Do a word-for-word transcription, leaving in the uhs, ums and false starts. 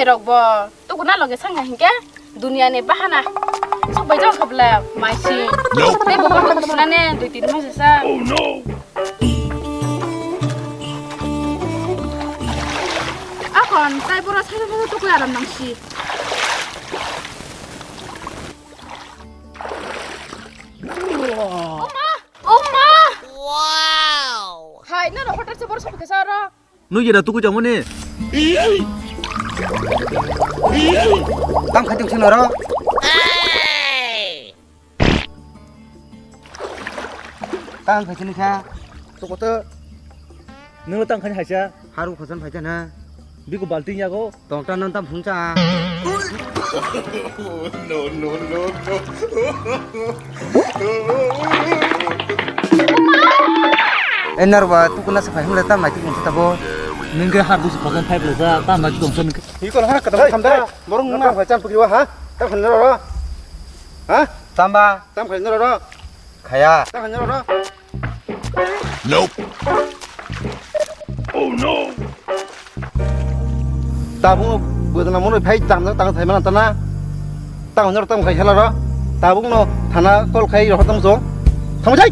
Rok bo tukuna loge sanga hinkhe dunia ni bahana. Sok bai jang khabla maisi. Tei bo ko sunane dui tin mas sa. Akhon tai boro sai sai tukui aram nangsi. Oma! Oma! Wow! Hai, noro hotel se boro sopi kesa ro. Nui jera tukui jamoni. Tam khating sino ro. Tam khating kha. Tukoto. Nung tam khating haisa. Haru khosan phaisa na. Biko balting yago. Tongta nang tam phungcha. No, no, no, no. Eh, narwa, tukuna sa phai hwnle tam nai tukun sa tabo. Nung ke har busu khosan phai bela sa, tam nai tukun sa nung ke. Iko ha, kata tham da. Borong na phai cham pukri wa ha. Ta khan ro ro. Ha? Tamba. Tam khan ro ro. Khaya. Ta khan ro ro. Nope. Oh no. Tabung bwdana mono phai tang tang thai mana tana. Tang nor tang khai khala ro. Tabung no thana call khai ro tang so. Thang jai.